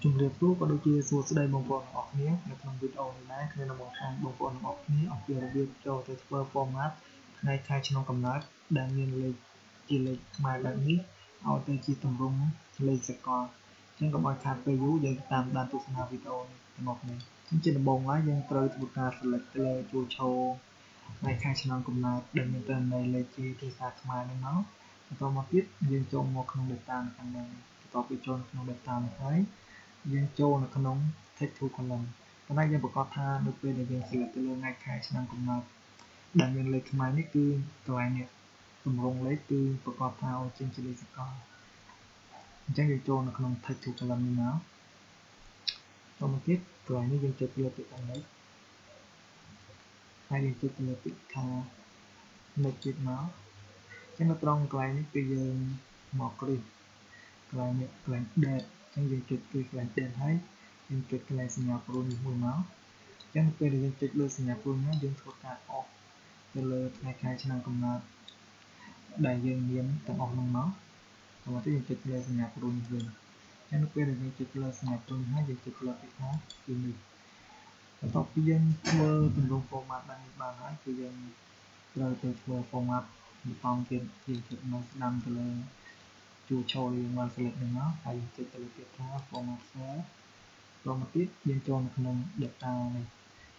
ជំរាបសួរក៏ដូចជាសួស្តីបងប្អូនទាំងអស់គ្នានៅក្នុងវីដេអូនេះដែរខ្ញុំនឹងបង្ហាញបងប្អូនទាំងអស់គ្នាអំពីរបៀបចូលទៅធ្វើ format ថ្ងៃខែឆ្នាំកំណើតដែលមានលេខជាលេខខ្មែរបែបនេះឲ្យទៅជាទម្រង់លេខសកលអញ្ចឹងកុំឲ្យខាតពេលយូរយើងតាមដានទស្សនាវីដេអូនេះទាំងអស់គ្នាអញ្ចឹងជាដំបូងឡើយយើងត្រូវធ្វើការ select ទៅលើជួរឈរថ្ងៃខែឆ្នាំកំណើតដែលមានទិន្នន័យលេខជាភាសាខ្មែរនេះមកបន្តមកទៀតយើងចូលមកក្នុង data នៅខាងលើនេះបន្ទាប់ពីចូលក្នុង data នេះហើយយើងចូលនៅក្នុង text to column ប៉ុន្តែយើងប្រកាសថានៅពេលដែលយើង select ទៅលើថ្ងៃខែឆ្នាំកំណើតដែលមានលេខខ្មែរនេះគឺកន្លែងនេះទម្រង់លេខគឺប្រកាសថាឲ្យចេញជាលេខសកលអញ្ចឹងយើងចូលនៅក្នុង text to column នេះមកតមកទៀតកន្លែងនេះយើងចុចលើពាក្យថា next ហើយយើងចុចទៅលើពាក្យថា next ទៀតមកអញ្ចឹងនៅត្រង់កន្លែងនេះគឺយើងមកគ្រីសកន្លែងនេះកន្លែង date អញ្ចឹងយើងចុចគ្រីសកន្លែង date ហើយយើងចុចកន្លែងសញ្ញាព្រួញនេះមួយមកអញ្ចឹងពេលដែលយើងចុចលើសញ្ញាព្រួញនេះយើងធ្វើការអស់ទៅលើថ្ងៃខែឆ្នាំកំណើតដែលយើងមានទាំងអស់នោះមកតមកទៀតយើងចុចលើសញ្ញាព្រួញនេះវិញអញ្ចឹងនៅពេលដែលយើងចុចលើសញ្ញាព្រួញហើយយើងចុចលើពាក្យថា finish បន្ទាប់ពីយើងធ្វើទម្រង់ format បែបនេះបានហើយគឺយើងត្រូវទៅធ្វើ format បន្តទៀតយើងចុចមកស្ដាំទៅលើជួរឈរយើងបាន select នឹងមកហើយយើងចុចទៅលើពាក្យថា format cell តមកទៀតយើងចូលនៅក្នុង data នេះ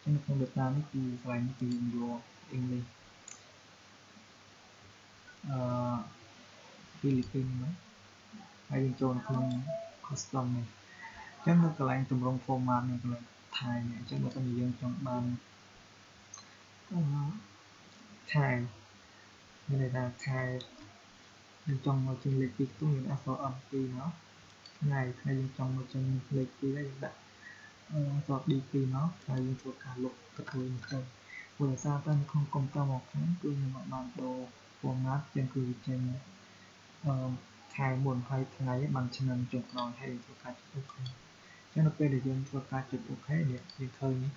អញ្ចឹងនៅក្នុង data នេះគឺកន្លែងនេះគឺយើងយក English ហ្វីលីពីនមកហើយយើងចូលនៅក្នុង custom នេះអញ្ចឹងនៅកន្លែងទម្រង់ format នេះកន្លែង type នេះអញ្ចឹងបើសិនជាយើងចង់បានអឺខែមានន័យថាខែយើងចង់មកចេញលេខ2ខ្ទង់យើងដាក់អក្សរ M2 មកថ្ងៃថ្ងៃយើងចង់មកចេញលេខ2ហើយយើងដាក់អក្សរ D2 មកហើយយើងធ្វើការលុបកន្ទុយនេះចេញព្រោះដោយសារតែនៅក្នុងកុំព្យូទ័ររបស់ខ្ញុំគឺខ្ញុំអត់បានដូរ format ចឹងគឺវាចេញអឺខែមុនហើយថ្ងៃបានឆ្នាំចុងក្រោយហើយយើងធ្វើការចុច OK ចឹងនៅពេលដែលយើងធ្វើការចុច OK នេះយើងឃើញនេះ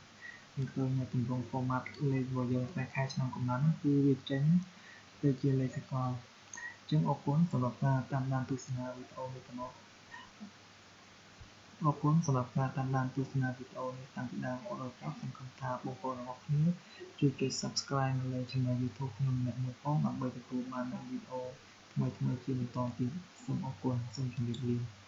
យើងឃើញទម្រង់ format លេខរបស់យើងថ្ងៃខែឆ្នាំកំណត់ហ្នឹងគឺវាចេញទៅជាលេខសកលចឹងអរគុណសម្រាប់ការតាមដានទស្សនាវីដេអូនេះទាំងអស់អរគុណសម្រាប់ការតាមដានទស្សនាវីដេអូនេះតាំងពីដើមរហូតដល់ចប់សង្ឃឹមថាបងប្អូនទាំងអស់គ្នាជួយចុច Subscribe នៅលើ Channel YouTube ខ្ញុំម្នាក់មួយផងដើម្បីទទួលបាននូវវីដេអូថ្មីៗជាបន្តទៀតសូមអរគុណសូមជម្រាបលា។